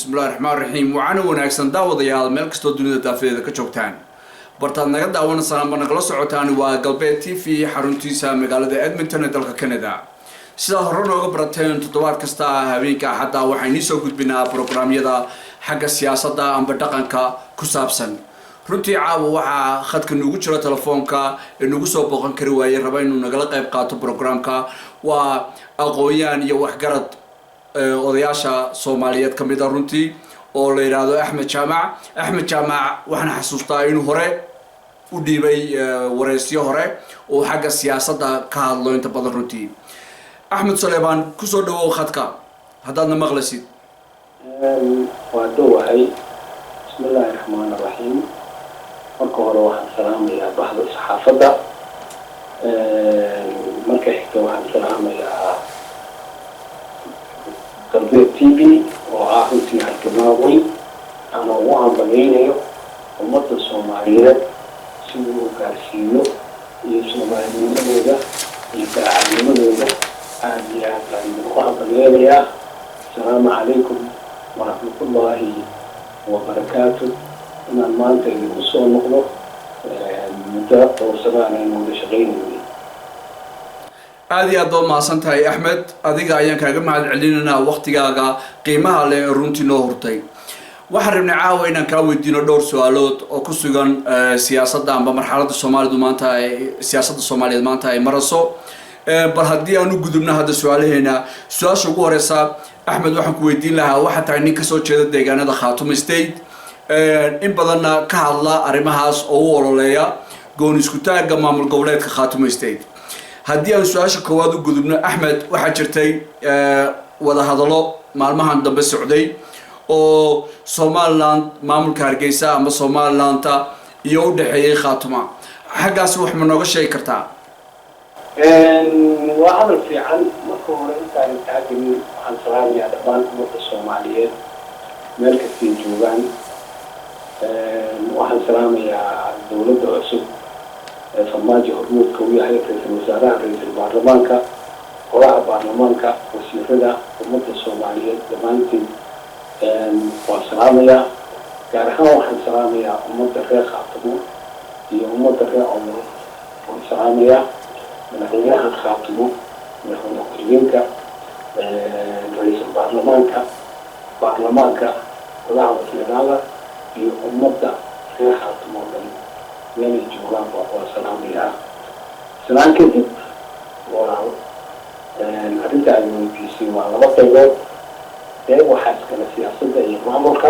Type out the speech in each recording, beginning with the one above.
Bismillahi raxmaan raxiim. Wacana wanaagsan daawadayaal, meel kastoo dunida daafadeeda ka joogtaan, bartaad naga daawanaysaan amba nagala socotaan waa Galbeed TV, xaruntiisa magaalada Edmonton ee dalka Canada. Sidaad hore nooga barateen, toddobaad kasta habeenka Axadda waxaan idiin soo gudbinaa programyada xagga siyaasadda amba dhaqanka ku saabsan. Runtii caawa waxaa khadka nugu jiro telefoonka ee nagu soo booqan kari waayey, raba inuu nagala qayb qaato programka, waa aqoon-yahan iyo waxgarad odayaasha Soomaaliyeed ka mid a runtii, oo la yidhaahdo Axmed Jaamac. Axmed Jaamac waxaan xasuustaa inuu hore u dhiibay wareysyo hore oo xagga siyaasadda ka hadlo inta badan. Runtii, Axmed Saleebaan, kusoo dhawow khadka haddaadna maqlaysid. Waa dhowahay. Bismi illaahi raxmaan raxiim. Marka hore waxaan salaamayaa bahda saxaafadda. Marka xigta waxaan salaamayaa Galbeed TV oo ah runtii halgamaa weyn ama ugu hambaleynayo ummadda Soomaaliyeed siduu u gaarsiiyo iyo soomaalinimadooda iyo daacadnimadooda. Aada iyo aad baan idinku hambalyeynayaa. Asalaamu calaykum waraxmatullaahi wabarakaatu. Inaan maanta idinku soo noqdo muddo dhowr sano aan aynu wada shaqaynaynay. Aada iyo aad baad mahadsan tahay, Axmed. Adiga ayaan kaaga mahad celinaynaa waktigaaga qiimaha leh ee runtii noo hurtay. Waxaan rabnay caawa inaan kaa weydiino dhowr su-aalood oo ku sugan siyaasadda amba marxaladda Soomaalidu maanta ay siyaasadda Soomaaliyeed maanta ay marayso. Bal haddii aan u gudubno hadda su-aalaheena, su-aasha ugu horeysa, Axmed, waxaan ku weydiin lahaa: waxaa tahay nin kasoo jeeda deegaanada Khaatuma State, in badanna ka hadla arrimahaas oo u ololeeya goon isku taagga maamul goboleedka Khaatuma State. Haddii aan su-aasha koowaad u gudubno, Axmed, waxaa jirtay wadahadallo maalmahan dambe socday oo Somaliland, maamulka Hargeysa ama Somalilandta iyo u dhexeeyey Khaatuma. Xaggaasi wax ma nooga sheegi kartaa? Waa hadal fiican. Marka hore, intaan taagin, waxaan salaamayaa dhammaan ummadda Soomaaliyeed meel kastay joogaan. Waxaan salaamayaa dowladda cusub ee Farmaajo hormuudka u yahay, ra-iisul wasaaraha, ra-iisul baarlamaanka, golaha baarlamaanka, wasiirada, ummadda Soomaaliyeed dhammaanteed waan salaamayaa. Gaar ahaan waxaan salaamayaa ummadda reer Khaatumo iyo ummadda reer Omar. Waan salaamayaa madaxweynaha Khaatumo, madaxweyne ku-xigeenka, ra-iisul baarlamaanka, baarlamaanka, golaha wasiirada iyo ummadda reer Khaatumo oo dhan meelay joogaanba waan salaamayaa. Salaan kadib, walaal, arrinta ay weydiisay waa laba qaybood. Qayb waxaa iskale siyaasadda iyo maamulka,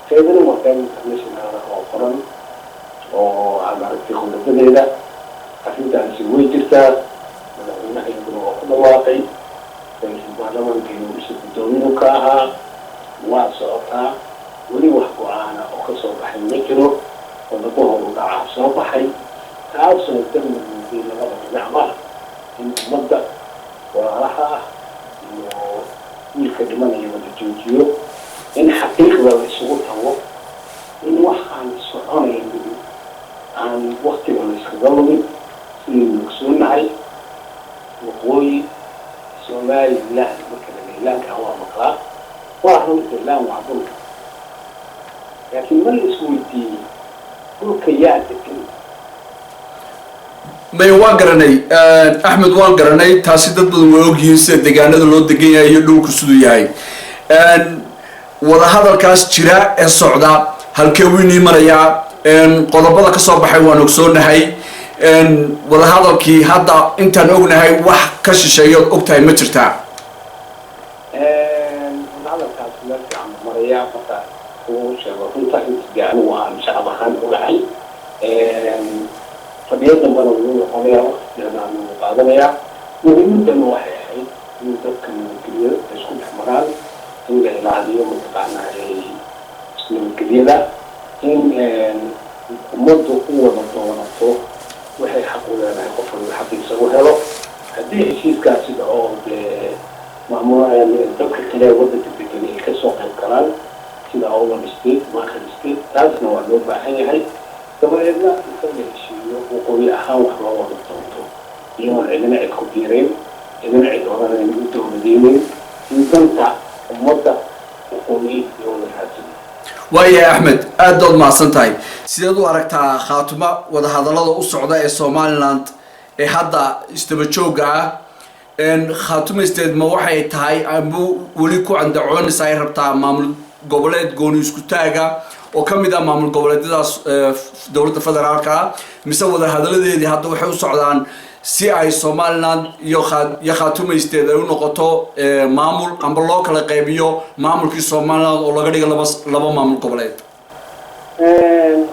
qaybna waa qayb international ah oo qoran oo aad aragtay qodobadeeda. Arrintaasi way jirtaa. Madaxweynaha iyaguna waa ku dhawaaqay, ra-iisul baarlamaanka iyo mise guddoomiyu ka ahaa. Waa socotaa. Weli wax go-aana oo kasoo baxay ma jiro. Qodobo horu dhacaa soo baxay, taasoo darna muuday labada dhinacba in ummadda walaalaha ah iyo wiilka dhimanaya wada joojiyo, in xaqiiqda la isugu tago, in waxaan soconaynin aan waktiga la iskaga lumin. Sidaynu ogsoonahay, waqooyi Somaliland marka la ilaanka waa maqlaa, waa runta, ilaan waa dhulka, laakiin ma la isweydiiyey dhulka yaa degan? Maya, waan garanay, Axmed, waan garanay. Taasi dad badan way ogyihiin sida deegaanada loo degan yahay iyo dhulku siduu yahay. Wadahadalkaas jira ee socda halkee weynii marayaa? Qodobada kasoo baxay waan ogsoonahay. Wadahadalkii hadda intaan ognahay wax ka shisheeyood ogtahay ma jirtaa? Wadahadalkaas meel fiican maraya. Marka uu sheego runta, inta dee anigu aan shacab ahaan ogahay, fadhiyo dambana wuu noqonayaa, waqtigeedana wuu qaadanayaa. Muhiimadana waxay ahayd in dadka nabadgelyo ay isku dhex maraan, in la ilaaliyo mataqaanaa nabadgelyada, in ummaddu u wada doonato waxay xaq u leedahay, qof walba xaqiisa u helo. Haddii heshiiskaasi dhaco, dee maamul dadka kale ee waddanka degan ay kasoo qayb galaan, sida Awdal State, Maakhir State, taasna waa loo baahan yahay. Dabadeedna inta la heshiiyo, waqooyi ahaan wax loo wada doonto, iyagoon cidina cid ku biirayn, cidina cid odhanayn u dowladeyneyn, in danta ummadda. Waqooyi iyo wada raadsano. Waayahay Axmed, aad baad mahadsan tahay. Sideed u aragtaa Khaatuma wadahadallada u socda ee Somaliland ee hadda isdaba joogga ah? Khaatuma State ma waxay tahay ama weli ku andacoonaysa ay rabtaa maamul goboleed gooni isku taaga oo ka mid ah maamul goboleedyadaas dowladda federaalka ah, mise wadahadalladeedii hadda waxay u socdaan si ay Somaliland iyo Khaatuma State ay u noqoto maamul amba loo kala qaybiyo maamulkii Somaliland oo laga dhigo laba maamul goboleed?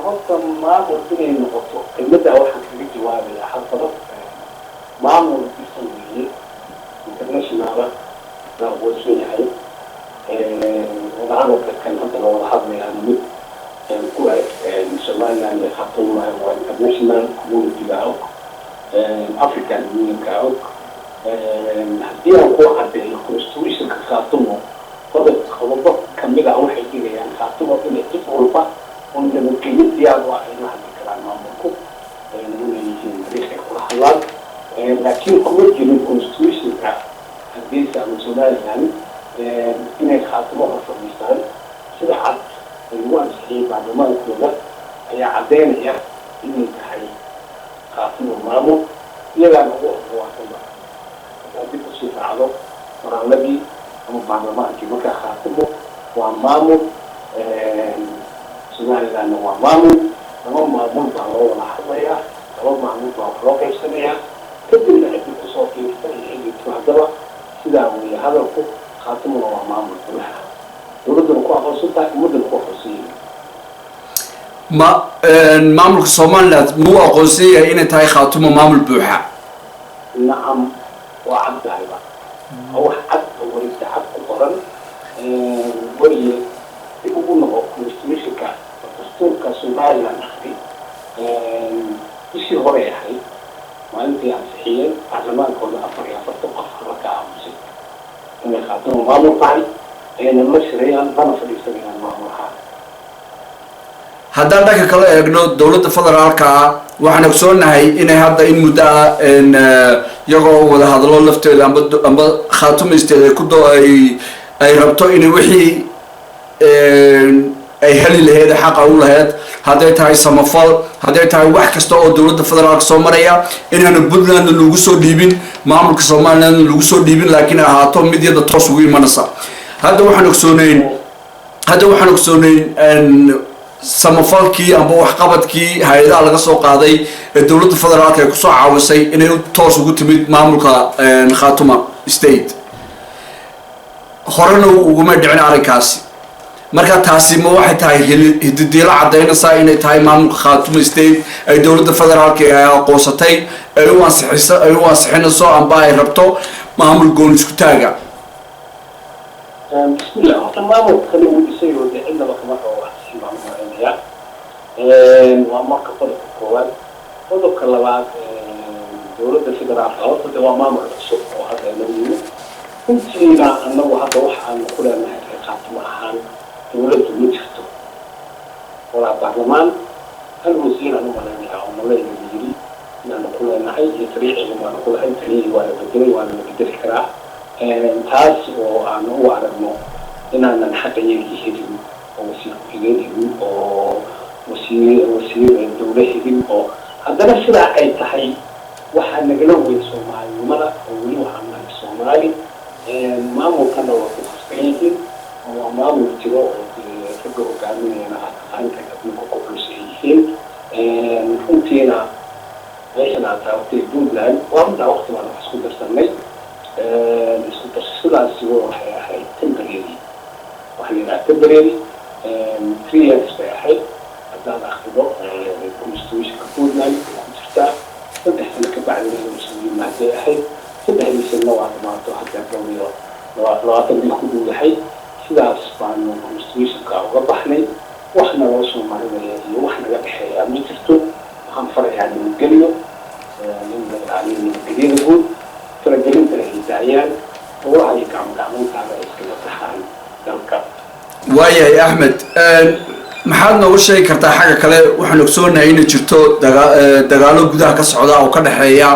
Horta maamul inay noqoto, kelmaddaa waxaan kaga jawaabayaa hal qodob. Maamul dhisan weeye, international-a la aqoonsan yahay. Wadahadalka kan hadda la wada hadlayaana mid ku eg Somaliland iyo Khaatuma waa international community-ga og, African Union-ka og. Haddii aan ku caddeeyo, constitution-ka Khaatumo qodob qodobo kamid ah waxay dhigayaan Khaatumo inay cid walba oo nabadgelyo diyaar u ah ay la hadli karaan maamulku, ayna u leeyihiin dariiq ay kula hadlaan. Laakiin kuma jirin constitution-ka Hargeysa ama Somaliland inay Khaatumo hor fadhiistaan. Sida cad ay ugu ansixiyey baarlamaankooda ayaa caddeynaya inay tahay Khaatumo maamul, iyagaana ugu aqoonsanba haddaad dib usii raacdo qoraaladii ama baarlamaankii. Marka Khaatumo waa maamul, Somalilandna waa maamul. Laba maamul baa loo wada hadlayaa, laba maamul baa wax loo qaybsanayaa, kadibna ciddii kusoo fiirta iyo ciddii timaadaba sidaa weeye hadalku. Khaatumona waa maamul buuxa, dowladduna ku aqoonsan tahay, ummadduna ku aqoonsan yihiin. Ma maamulka Somaliland muu aqoonsan yahay inay tahay Khaatumo maamul buuxa? Nacam, waa cad tahayba, waa wax cad oo wareegta cad ku qoran weye. Dib ugu noqo constitution-ka, dastuurka Somaliland akhri. Bishii horey ahayd maalintii ansixiyeen baarlamaankooda, 44 qof la ka aamusay inay Khaatumo maamul tahay, ayna la shirayaan lana fadhiisanayaan maamulaha. Haddaan dhanka kala eegno dowladda federaalka ah, waxaan ogsoonahay inay hadda in muddo ah iyagoo wada hadlo lafteeda amba Khaatuma State ay ku do ay rabto inay wixii ay heli lahayd xaqa u lahayd, hadday tahay samafal, hadday tahay wax kasta oo dowladda federaalka soo maraya, inaanu Puntlandna lagu soo dhiibin, maamulka Somalilandna lagu soo dhiibin, laakiin ahaato mid yada toos ugu imanaysa. Hadda waxaan ogsoonayn samafalkii amba waxqabadkii hay-adaha laga soo qaaday ee dowladda federaalka ay kusoo caawisay inay toos ugu timid maamulka Khaatuma State. Horena uguma dhicin arrinkaasi. Marka taasi ma waxay tahay hididiilo caddaynaysaa inay tahay maamulka Khaatuma State ay dowladda federaalka ay aqoonsatay, ay u ansixiso, ay u ansixinayso amba ay rabto maamul gooni isku taaga? Bismillah, horta maamulkani wuu dhisay oo dee cidnaba kama rabo wax baan u malaynayaa. Waa marka qodobka koowaad. Qodobka labaad, dowladda federaalka horta de waa maamul cusub oo hadda inoo yimid. Runtiina annagu hadda waxa aanu ku leenahay reer Khaatumo ahaan dowladdu ma jirto, walaa baarlamaan. Hal wasiir aan u malaynayaa oo malayna la yiri inaanu ku leenahay iyo taliya baanu ku lahay. Taliyihii waa la bedelay, waana la bedeli karaa. Taas oo aanu u aragno inaanan xaqayagii helin oo wasiir ku-xigeen helin oo wasiir dowle helin, oo haddana sidaa ay tahay waxaa nagala weyn Soomaalinimada, oo weli waxaan nahay Soomaali. Maamulkana waa ku khasban yihiin oo waa maamul jiro oo dee ragga hogaaminayana aad taqaanta adduunka ku culus ay yihiin. Runtiina meeshan aad taabatay, Puntland, waa runtaa waqti baan wax isku darsanay. Isku darsashadaasi waxay ahayd temporary, waxaa la yidhaha temporary, 3 years bay ahayd. Haddaad akrido constitution-ka Puntland way ku jirtaa, 3 sano ka bacdina inuu isugu yimaaday ahayd. 3dii sanna waa dhamaato, hadda dhowr iyo 20 bil ku dhow yahay. Sidaas baanu constitution-ka uga baxnay. Waxna loo soo marinaya iyo wax naga dhexeeya ma jirto. Waxaan farayaa nabadgelyo, in la ilaaliyo nabadgelyada guud, faragelintana ay daayaan, howlaha iyo gacmo gacmoontaada ay iskaga baxaan dalka. Waayahay Axmed, maxaad nooga sheegi kartaa xagga kale? Waxaan ogsoonahay inay jirto dagaalo gudaha ka socda oo ka dhexeeya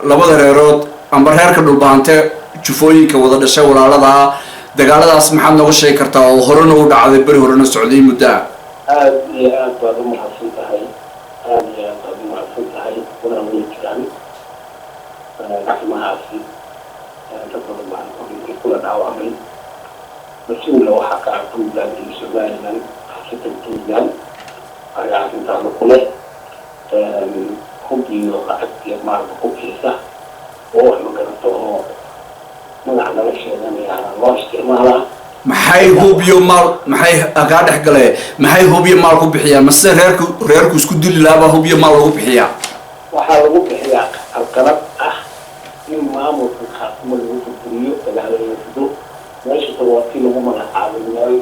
labada reerood amba reerka Dhulbahante, jufooyinka wada dhashay walaaladaa. Dagaaladaas maxaad nooga sheegi kartaa oo horena u dhacday, beri horena socday muddo ah? Aada iyo aad baad u mahadsan tahay, aada iyo aad baad u mahadsan tahay. Wadan way jiraan arrimahaasi, dad badan baan ku dhintay, kula dhaawacmay. Mas-uula waxaa ka ah Puntland iyo Somaliland, khaasatan Puntland ayaa arrintaana ku leh, hub iyo lacag iyo maalba ku bixisa oo wax ma garato oo magac nala sheeganayaana loo isticmaalaa. Maxay hub iyo maal, maxay kaa dhex gale, maxay hub iyo maal ku bixiyaan? Mase reerku isku dili lahaabaa hub iyo maal lagu bixiyaa? Waxaa lagu bixiyaa alqalad ah in maamulka Khaatimo lagu burburiyo, dagaalo la rido. Meesha waa tii lagu magacaabay meel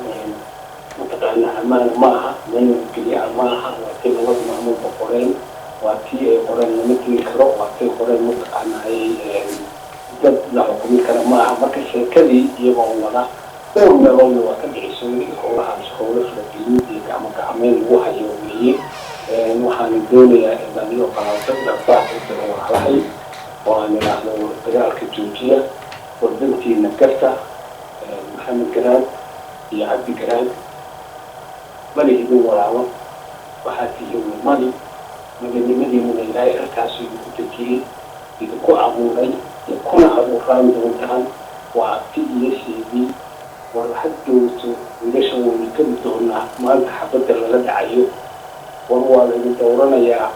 mataqaana ammaan ma aha, meel nabadgelya ma aha. Waa tii labada maamulba qoreen, waa tii ay qoreen lama tegi karo, waa tii qoreen mataqaana ay dad la xukumi kara ma aha. Marka sheekadii iyagoo wada dhowr meeloodna waa ka dhicisooday howlahaas, howlo faragelin iyo gacmo gacmeyn lagu hayo weeye. Waxaana doonayaa in anigoo qalaabsan dhaqbaax u diro walaalahay oo aan idhaahdo: dagaalka joojiya, wardantiina garta. Maxamed Garaad iyo Cabdi Garaad mali idin walaalo, waxaa tihiin mali madanimadiinuna Ilaahay halkaasu idinku dejiyey, idinku abuuray, kuna abuuraan doontaan. Waa abti iyo seedii. War had joogto, wiilasha waynu tegi doonaa maanta xabadda lala dhacayo. War waa laydin dowranayaa,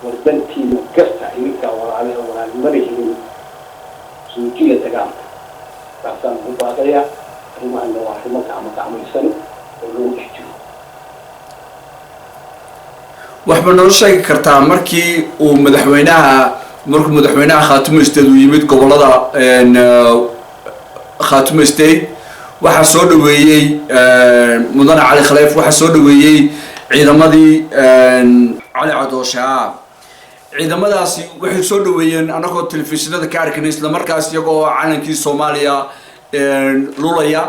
wardantiina garta, idinkaa walaale, walaalnimada helin, joojiya dagaalka. Taasaan ugu baaqayaa. Arrimahana waa arrimo gacmo gacmaysan oo lagu dhex jiro. Waxba noo sheegi kartaa markii uu madaxweynaha, markuu madaxweynaha Khaatumo State uu yimid gobolada Khaatumo State, waxaa soo dhaweeyey mudane Cali Khaliif, waxaa soo dhaweeyey ciidamadii Cali Cadooshaa. Ciidamadaasi waxay soo dhaweeyeen anagoo telefishinada ka arkanay, islamarkaas iyagoo calankii Soomaaliya lulaya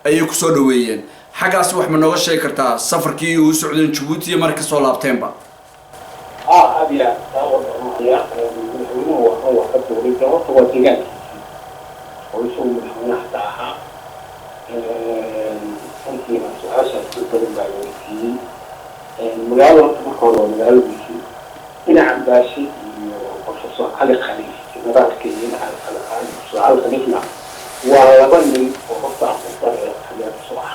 ayay kusoo dhaweeyeen xaggaas. Wax ma nooga sheegi kartaa safarkii uu socdeen Jabuuti iyo marka kasoo laabteenba? Aad iyo aad taa wadamaya. Madaxweynuhu waa ka duuray de, horta waa deegaankiisii oo isagu madaxweyne hata ahaa. Runtiina su-aashaas dad badan baa weydiiyey. Magaalada horta marka hore waa magaaladiisii. Dhinaca Baashi iyo Professor Cali Khaliif generaalka iyo dhinaca Professor Cali Khaliifna waa laba nin oo horta aqoon xageerso ah.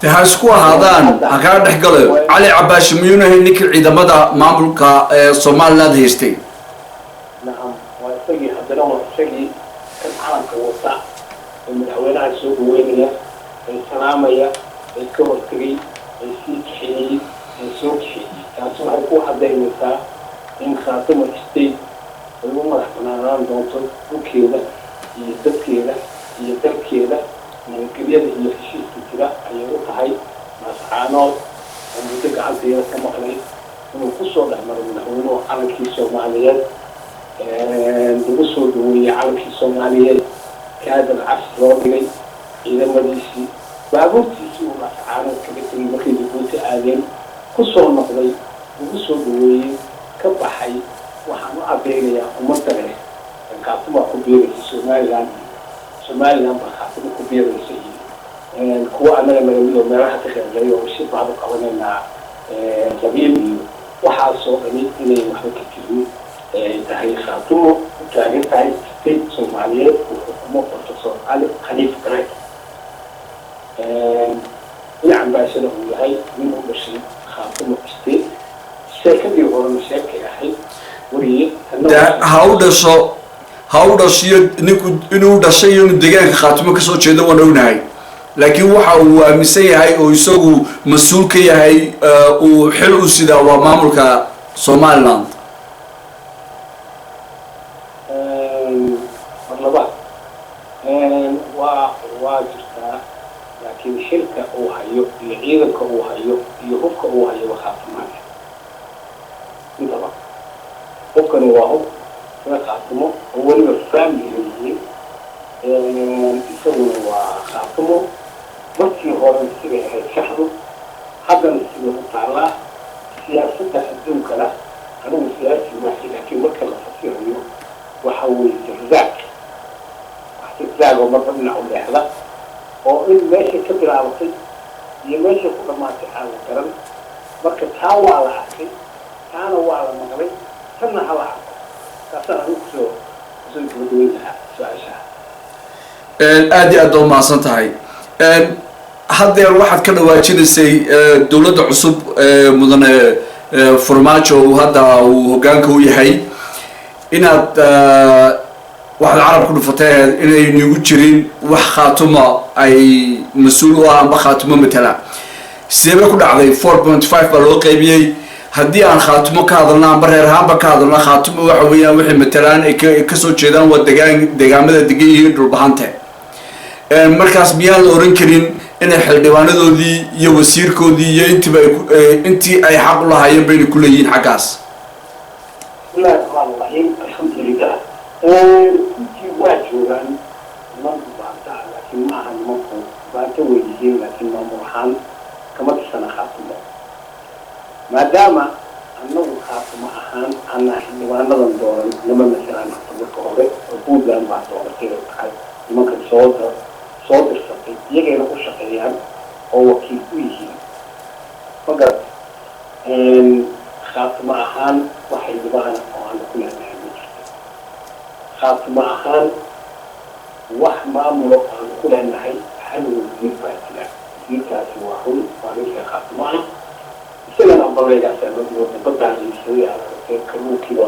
De ha isku ahaadaan, ha kaa dhex galayo. Cali Cabaashi miyuuna ahayn ninkii ciidamada maamulka ee Somaliland haystay? Nacam, waa isagii. Haddana waa isagii kan calanka wata ee madaxweynaha soo dhaweynaya, ee salaamaya, ee ka hortegay, ee sii kaxeeyey, ee soo kaxeeyey. Taasi waxay ku cadaynaysaa in Khaatuma State ay u madax banaanaan doonto dhulkeeda iyo dadkeeda iyo dalkeeda. Nabadgelyada iyo heshiiska jira ayay u tahay. Laascaanood oo muddo gacanteeda ka maqnay inuu kusoo dhex maray madaxweynuhu calankii Soomaaliyeed, lagu soo dhaweeyey calankii Soomaaliyeed, kaadal cabsi loo dhigay, ciidamadiisii, baabuurtiisii uu Laascaanood kaga tegay markay Jabuuti aadeen kusoo noqday, lagu soo dhaweeyey, ka baxay. Waxaan u cadeynayaa ummadda leh Khaatuma ku biiraysa Somaliland, Somaliland baa Khaatuma ku biiraysa, iyo kuwa annaga naga mid oo meelaha ka qeybgalay oo shir baanu qabanaynaa qabiil iyo waxaasoo dhani inay waxba ka jirin, ay tahay Khaatumo u taagan tahay state Soomaaliyeed uu xukumo Professor Cali Khaliif Garaad, dhinacan Baashada uu yahay nin u dhashay Khaatumo State. Sheekadii horena sheekay ahayd weriye. De ha u dhashiyo ninku inuu dhashay iyo inuu deegaanka Khaatimo kasoo jeedo waan ognahay, laakiin waxa uu aaminsan yahay oo isagu mas-uul ka yahay, uu xil u sidaa, waa maamulka Somaliland. Mar labaad waa jirtaa, laakiin xilka uu hayo iyo ciidanka uu hayo iyo hubka uu hayo waa Khaatumaale intaba. Hubkani waa hub sida Khaatumo oo weliba family yihiin, isaguna waa Khaatumo. Markii horena siday ahayd shaxdu, haddana siday u taallaa siyaasadda adduunkana. Anigu siyaasi maahi, laakiin marka la fasirayo waxa weeye zigzag wax Zigzag oo marba dhinac u leexda, oo in meeshay ka bilaabatay iyo meeshay ku dhammaatay aan la garan. Marka taa waa la arkay, taana waa la maqlay, tanna ha la arko. Taasaan anigu kusoo gabagabayn lahaa su-aashaha. Aad iyo aad baa umahadsan tahay. Haddeer waxaad ka dhawaajinaysay dowladda cusub, mudane Farmaajo uu hadda uu hoggaanka u yahay, inaad waxaad carab ku dhufatay inay nagu jirin wax Khaatuma ay mas-uul u ah amba Khaatumo matala. Sidee bay ku dhacday? 4.5 baa loo qaybiyey. Haddii aan Khaatumo ka hadalna amba reer ahaanba ka hadalna, Khaatumo waxa weeyaan waxay matalaan ay kasoo jeedaan waa degaan, deegaamada degan yihiin Dhulbahante. Markaas miyaan la oran karin inay xildhibaanadoodii iyo wasiirkoodii iyo intiiba intii ay xaq u lahaayeen bayna ku leeyihiin xaggaas? Bismillahi raxmaan raxiim, alxamdulilah. Runtii waa joogaan niman Dhulbahanta ah, laakiin ma aha nimanku Dhulbahanta way yihiin, laakiin maamul ahaan kama tirsana Khaatumo. Maadaama annagu Khaatumo ahaan ana xildhibaanadan dooran, nama masalaan horta marka hore oo Puntland baa dooratay oo tahay nimankan soo dirsatay, iyagayna u shaqeeyaan oo wakiil u yihiin, ma garat? Khaatumo ahaan wax xildhibaana oo aanu ku leenahay ma jirto. Khaatumo ahaan wax maamulo aanu ku leenahay, hal wasiir baa jira. Wasiirkaasi waa run, waa ninka Khaatumo ah. Isagana balleygaasaa loo mooda baddaa la iibsaday, aad aragtay, kalluunkiiba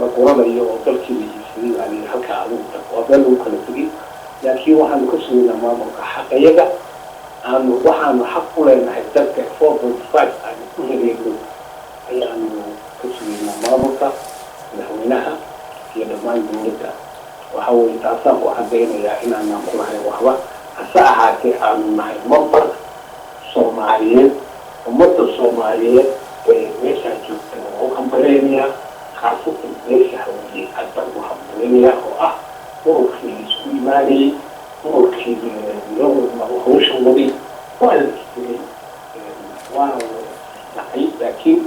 la guranayo oo dalkii la iibsaday baa layidhi halkaa adigu tag. Waa meel lagu kala tegay, laakiin waxaanu ka sugaynaa maamulka xaqayaga aanu waxaanu xaq u leenahay dalka 4.5 aanu ku helayno ayaanu ka sugaynaa maamulka, madaxweynaha iyo dhammaan dowladda. Waxa weeye taasaan ku caddaynayaa inaanaan ku lahayn waxba, hase ahaatee aanu nahay member Soomaaliyeed. Ummadda Soomaaliyeed ee meeshaa joogtana waa u hambaleynayaa, khaasatan beesha Hawiye aad baan ugu hambaleynayaa, oo ah ururkii la isku imaanayay, ururkii hawsha waday. Waa la istegay, waana la dhacay, laakiin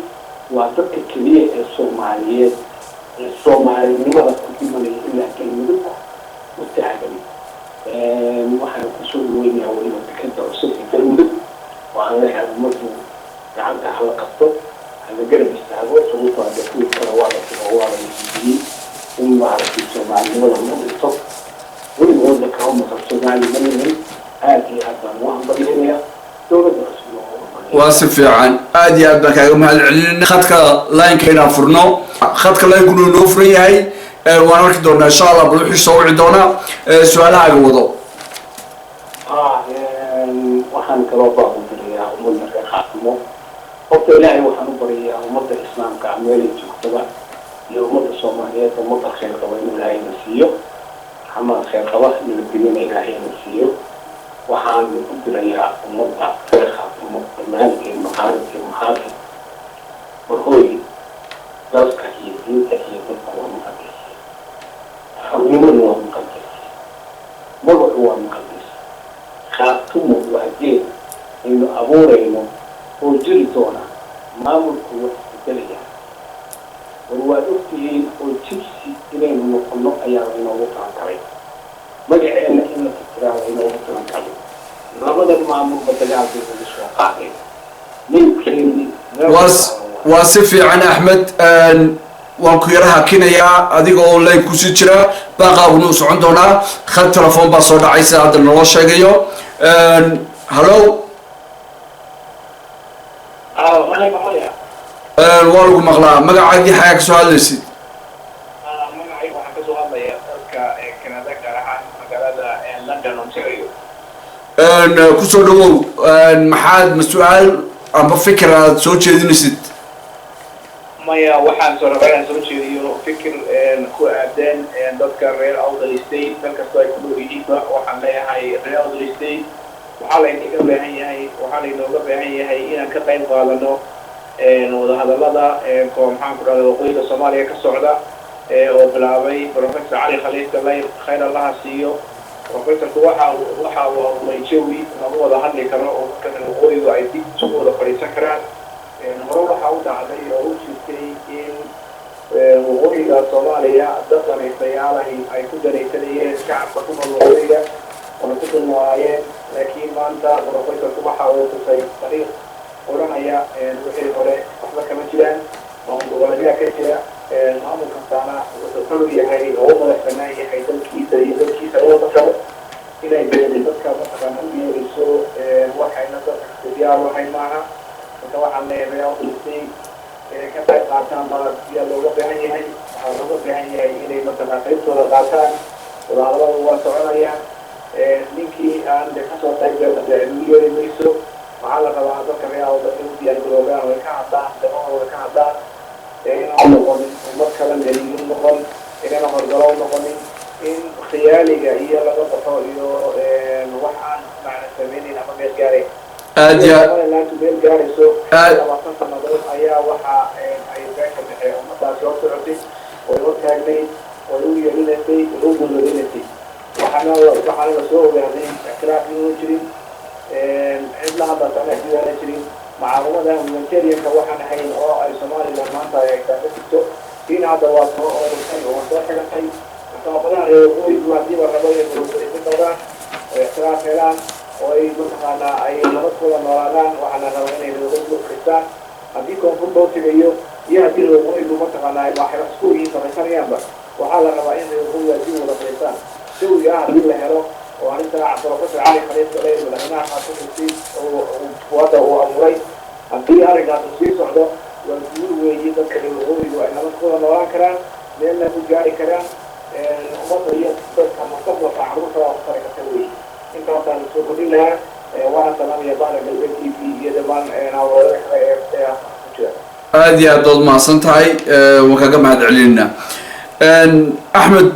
waa dadka keliya ee Soomaaliyeed ee Soomaalinimada ku dhimanaya ilaa Galmudug u taagan. Waxaan kusoo dhaweynayaa weliba dekeda cusub ee Galmudug. Waxaan leeyahay ummaddu gacanta hala qabto, hala garab istaago, sababtoo hadda kuwii kale waa la tiro, waa la isdiyey in maaragtay Soomaalinimada lagu dhinto. Weligoodna kama maqan Soomaali ma nihin. Aad iyo aad baan ugu hambalyaynayaa dowladda cusub oo hambalyeynaya. Waa si fiican, aad iyo aad baan kaaga mahad celinayna. Khadka lineka inaan furno, khadka linekuna inoo furan yahay, waan arki doonaa insha Allah. Bal wixii soo wici doonaa su-aalahaaga wado. Waxaan kaloo baaq u dirayaa ummadda reer Khaatimo. Horta Ilaahay waxaan u baryayaa ummadda Islaamka ah meelay joogtaba iyo ummadda Soomaaliyeed ummadda khayr qaba inuu Ilaahayna siiyo, xamaa khayr qaba, nabadgelyana Ilaahayna siiyo. Waxaan u dirayaa ummadda reer Khaatimo dhammaanteen, mucaarid iyo muxaafid, warhooy, dalka iyo diinta iyo dadku waa muqadas, xornimadu waa muqadas, magacu waa muqadas. Khaatumo waa geed aynu abuurayno oo jiri doona. Maamulku waa isbedelaya, war waad ogtihiin oo jibsi inaynu noqono ayaa laynoogu talagalay, magaceenna in la tirtiraa laynoogu talagalay. Labadan maamulba dagaal bay nagu soo qaadeen ninkeeni. Waa si fiican, Axmed. Waan ku yara hakinayaa adiga oo line kusii jira, baaqaaguna uu socon doonaa. Khad telefoon baa soo dhacay sida hadda naloo sheegayo. Hallo? Waa lagu maqlaa. Magacaagii, xagaa kasoo hadlaysid? Magacayga waxaan kasoo hadlaya dalka Canada, gaar ahaan magaalada London, Ontario. Kusoo dhawow. Maxaad ma su-aal amba fikir aad soo jeedinaysid? Maya, waxaan soo rabaa inaan soo jeediyo fikir ku aadan dadka reer Awdal State meel kastoo ay ku nool yihiinba. Waxaan leeyahay reer Awdal State, waxaa laydinka baahan yahay, waxaa laynooga baahan yahay inaan ka qayb qaadano wadahadalada oo maxaan ku dhahda waqooyiga Soomaaliya ka socda oo bilaabay Professor Cali Khaliif Gallayr, khayr Allaha siiyo. Professorku waxa uu abuuray jawi lagu wada hadli karo oo dadka waqooyigu ay dib isugu wada fadhiisan karaan. Hore waxaa u dhacday oo u jirtay in Waqooyiga Soomaaliya dad danaystayaalahi ay ku danaysanayeen shacabka ku nool waqooyiga oo ku dulnoolaayeen, laakiin maanta professorku waxa uu tusay dariiq odhanaya wixii hore waxba kama jiraan, maamul goboleedyaa ka jira, maamul kastaana wuxuu xor yahay oo u madax banaan yahay dalkiisa iyo dalkiisa loo tashado. Inay beeli dadka mataqaana u yeerayso waxayna dadka diyaar wahay maaha. Marka waxaan leeyahay Awdal inay ka qayb qaataan baa yaa looga baahan yahay. Waxaa looga baahan yahay inay mataqaan qaybtooda qaataan. Wadahadalada waa soconayaan, ninkii aan de kasoo qayb galna dee ugu yeeri mayso. Waxaa la rabaa dadka reer Awdal inay u diyaar garoobaan oo ay ka hadlaan damahooda, ka hadlaan inaan noqonin ummad kala daliil noqon, inaan horgalo noqonin, in khiyaaliga iyo laga baxo iyo wax aan macna sameynin ama meel gaarayn. Aad iyo Somalilandu meel gaarayso. Aad 20 sanadood ayaa waxa ay beesha dhexe ummadaasi hor socotay oo hor taagnayd oo u yeelinaysay oo u guulwadinaysay. Waxaana la soo ogaaday ictiraaf inuu jirin, cid la hadlasana sidaana jirin, macaawimada humanitarianka waxaan ahayn oo ay Somaliland maanta ay haysaa ma jirto. Tiina hadda waa soo ururtay oo waa soo xidhatay. Marka ummadaha reer waqooyigu haddii la rabo inay guulwadaysan noqdaan oo ictiraaf helaan oo ay mataqaanaa ay nabad kula noolaadaan, waxaana rabaa inay reer waqooyigu fadhiistaan. Haddii koonfur loo tegayo iyo haddii reer waqooyigu mataqaanaa ay wax isku yihiin samaysanayaanba, waxaa la rabaa in reer waqooyigu ay dib wada fadhiistaan. Jawiga ah haddii la helo oo arrinta Professor Cali Khaliif Galey, madaxweynaha Khaatumo, hadda uu abuuray, haddii arrinkaasi sii socdo waa guul weeye. Dadka reer waqooyigu ay nabad kula noolaan karaan, meelna ku gaari karaan, ummadda iyo dadka mustaqbalka carruurta waa ku tari karta weeye. Intaasaan soo kordhin lahaa. Waana salaamaya bahda Galbeed TV iyo dhammaan hawlada kale ee ku jira. Aad iyo aad baad mahadsan tahay, waan kaga mahad celinayna. Axmed,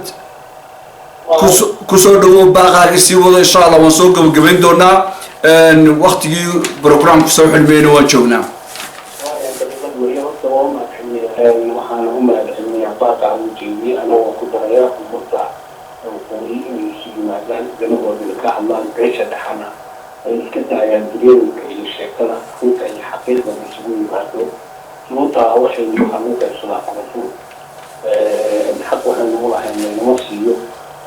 kusoo dhawow, baaqaaga sii wado insha Allah. Waan soo gabagabayn doonaa, waktigii programku soo xidhmayna waan joognaa. Daqiiqad weeye. Horta waa u mahadcelinayaa, waxaana u mahadcelinayaa baaqa uu jeediyey. Anagoo ku daraya ummadda waqooyi inay isu yimaadaan, danahoodana ka hadlaan, beesha dhexana ay iska daayaan duryooyinka iyo sheekada, runta iyo xaqiiqda la isugu yimaado. Sababtaa waxaynu waxaa lagu qaybsadaa koonfur, xaq waxaynu u lahayn laynama siiyo,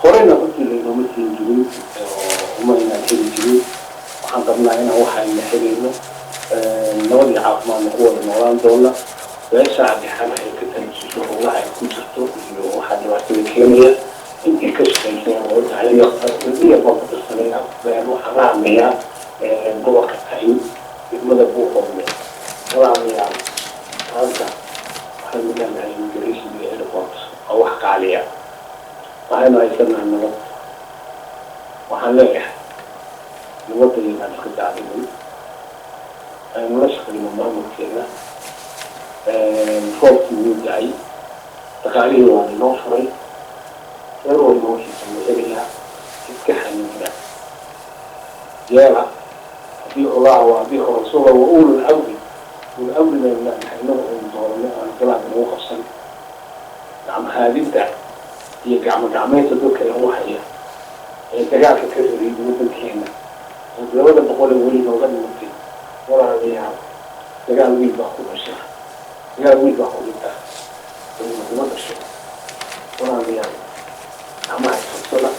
horeyna runtii laynooma siin jirin oo uma inaan heli jirin. Waxaan qabnaa inaan waxayna helayno nabad iyo caafimaadna ku wada noolaan doona. Beesha dhexana ay ka talisiso howlaha ay ku jirto iyo waxaa dhibaatada keenaya intii ka shaqaysay. Baan ku darsanaya, waxaan la hadlayaa gobolka Tayn, degmada Buuqoble. Walaalayaal, maanta waxaynu leenahay immigration iyo airport waa wax qaaliya, waxaynu haysanaa nabad. Waxaan leeyahay nabadda inaan iska daadinin, aynu la shaqayno maamulkeena. Roobkii wuu da-ay, dhaqaalihii waa inoo furay, reer walba wixiisa wuu helayaa. Iska xaniina yeela. Adiicu llaha wa adiicu rasuula wa ulul amri. Ulul amri baynu leenahay inagu aynu dooranay aan galaad nagu qabsan. Gacmo haadinta iyo gacmo gacmeynta dadka inagu haya ee dagaalka ka rariyay waddankeena oo 200 ee weli nooga dhimatay. Walaalayaal, dagaal wiil baa ku dhasha, dagaal wiil baa ku dhinta, weliba kuma dhasho. Walaalayaal, gacmaha isqabsada.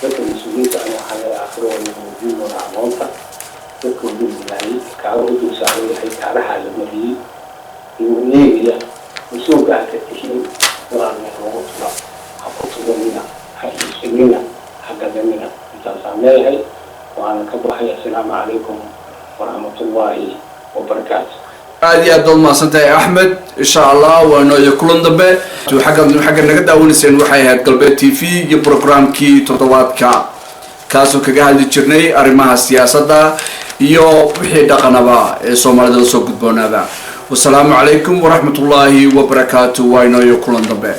Dadka mas-uuliyiinta ana waxaa leeyahay aakhiro waa lagu weydiin doonaa aqoonta dadka ugu wilaayay, kaala u dul saaran yahay, kaalahaa la mariyey igu eegaya mas-uulka ha ka tihiin. Walaalayaal, loogu tula, ha ku tuganina, ha iibsanina, ha gadanina. Intaasaan leeyahay waana ka baxay. Assalaamu calaykum waraxmatullaahi wabarakaatu. Aad iyo aad baad mahadsan tahay Axmed. Insha Allah waa noo iyo kulan dambe. Xagga naga daawanayseen waxay ahayd Galbeed TV iyo programkii toddobaadka, kaasoo kaga hadli jirnay arrimaha siyaasadda iyo wixii dhaqanaba ee soomaalida lasoo gudboonaaba. Wasalaamu calaykum waraxmatullaahi wabarakaatu. Waa inoo iyo kulan dambe.